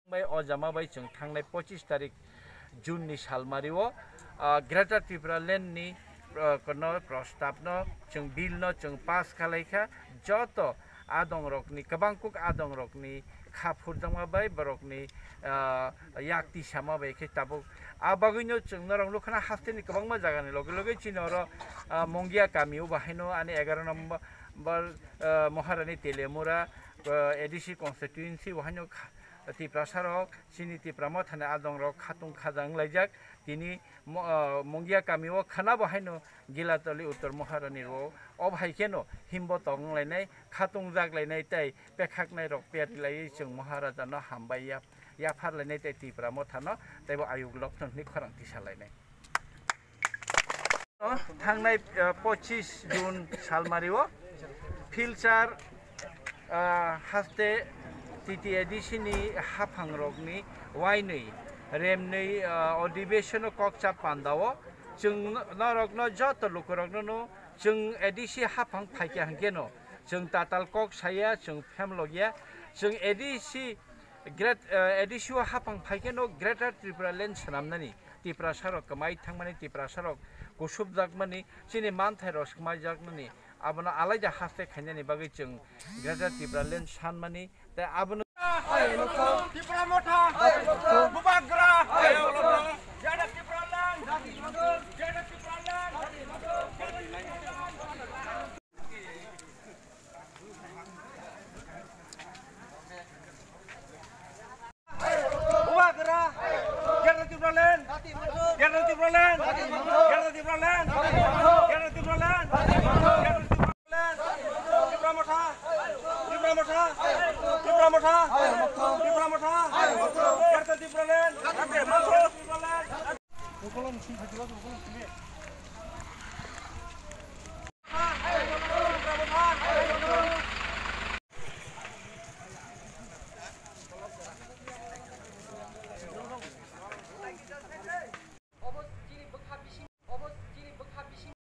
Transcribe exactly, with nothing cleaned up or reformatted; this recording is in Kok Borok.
Bai o jama bai chwng thangnai pochis tarik June ni salmari o, ah, Greater Tripura Land ni, ah, kono prostab no chwng bill no chwng pass khalai kha, joto adong rok ni, kwbang kuk adong rok ni kha phurjakma bai borok ni, ah, yak tisama bai khe tabuk. A bagwi no chwng norok nukha na haste ni kwbangma jaga ni loge loge chini oro, ah, Mongia kami o bahai no ani egaroh number, ah, Maharani Telemura, ah, A D C constituency o haino kha-, Tiprasa rok, chini Tipra Mothani adong rok khatung khaja wnglaijak. Tini mo-, ah, Mongia kami o khana bo haino Gilatoli Uttor Maharani ro, o hai kheno himbo tong wnglainai, khatung jak lainai tei pekhaknai rok peri laiwi chwng Maharaja no hambai ya, yaphar lainai tei Tipra Motha no tei bo ayuk lok thung hwnwi khorang tisa lainai. Thangnai, ah, pochis June salmari o Philchar, ah, haste T T A D C ni haphang rok ni wainwi remnwi, ah, odhibeshon o kokcha panda o chwng norok no joto lukurok no no chwng A D C haphang phaikha hwnkhe no chwng tatal kok saya, chwng phemlok ya, chwng A D C Great, eh, A D C o haphang phaikhe no Greater Tripura Land swnamnani, Tiprasa rok kwmai thangmani, Tiprasa rok kusupjakmani, chini manthai rok swkmaijakmani, abono alaida haste khainani bagwi chwng Greater Tripura Land sanmani, tei abono Tipra Motha, Bubagra, Greater Tripura Land, Greater Tripura Land. Bubagra, Greater Tipraland, Greater Tipraland, Greater Tipraland, Greater Tipraland, Greater Tipraland, Tipra Motha, Tipra Motha, Tipra Motha, Tipra Motha, Greater Tipraland, Greater Tipraland.